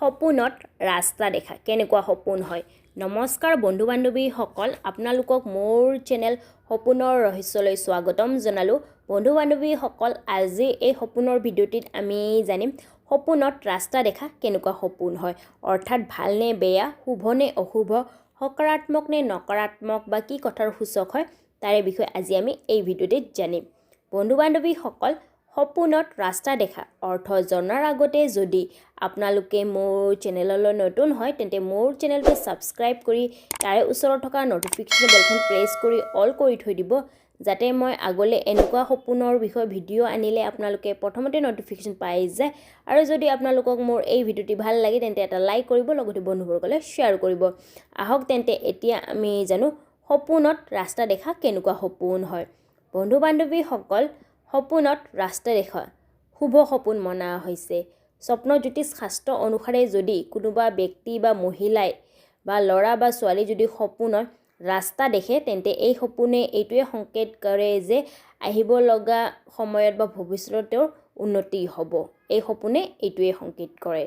সপোনত ৰাস্তা দেখা কেনেকুৱা সপোন হয়? নমস্কাৰ বন্ধু বান্ধৱীসকল, আপোনালোকক মোৰ চেনেল সপোনৰ ৰহস্যলৈ স্বাগতম জনালোঁ। বন্ধু বান্ধৱীসকল, আজি এই সপোনৰ ভিডিঅ'টিত আমি জানিম সপোনত ৰাস্তা দেখা কেনেকুৱা সপোন হয়, অৰ্থাৎ ভাল নে বেয়া, শুভ নে অশুভ, সকাৰাত্মক নে নকাৰাত্মক বা কি কথাৰ সূচক হয়, তাৰে বিষয়ে আজি আমি এই ভিডিঅ'টিত জানিম। বন্ধু বান্ধৱীসকল, সপোনত ৰাস্তা দেখা অৰ্থ জনাৰ আগতে যদি আপোনালোকে মোৰ চেনেললৈ নতুন হয়, তেন্তে মোৰ চেনেলটো ছাবস্ক্ৰাইব কৰি তাৰে ওচৰত থকা ন'টিফিকেশ্যন বেলখন প্ৰেছ কৰি অল কৰি থৈ দিব, যাতে মই আগলৈ এনেকুৱা সপোনৰ বিষয়ে ভিডিঅ' আনিলে আপোনালোকে প্ৰথমতে ন'টিফিকেশ্যন পাই যায়। আৰু যদি আপোনালোকক মোৰ এই ভিডিঅ'টি ভাল লাগে, তেন্তে এটা লাইক কৰিব, লগতে বন্ধুবৰ্গলৈ শ্বেয়াৰ কৰিব। আহক তেন্তে এতিয়া আমি জানো সপোনত ৰাস্তা দেখা কেনেকুৱা সপোন হয়। বন্ধু বান্ধৱীসকল, সপোনত ৰাস্তা দেখা শুভ সপোন মনা হৈছে। স্বপ্ন জ্যোতিষ শাস্ত্ৰ অনুসাৰে যদি কোনোবা ব্যক্তি বা মহিলাই বা ল'ৰা বা ছোৱালী যদি সপোনত ৰাস্তা দেখে, তেন্তে এই সপোনে এইটোৱে সংকেত কৰে যে আহিব লগা সময়ত বা ভৱিষ্যতত তেওঁৰ উন্নতি হ'ব। এই সপোনে এইটোৱে সংকেত কৰে।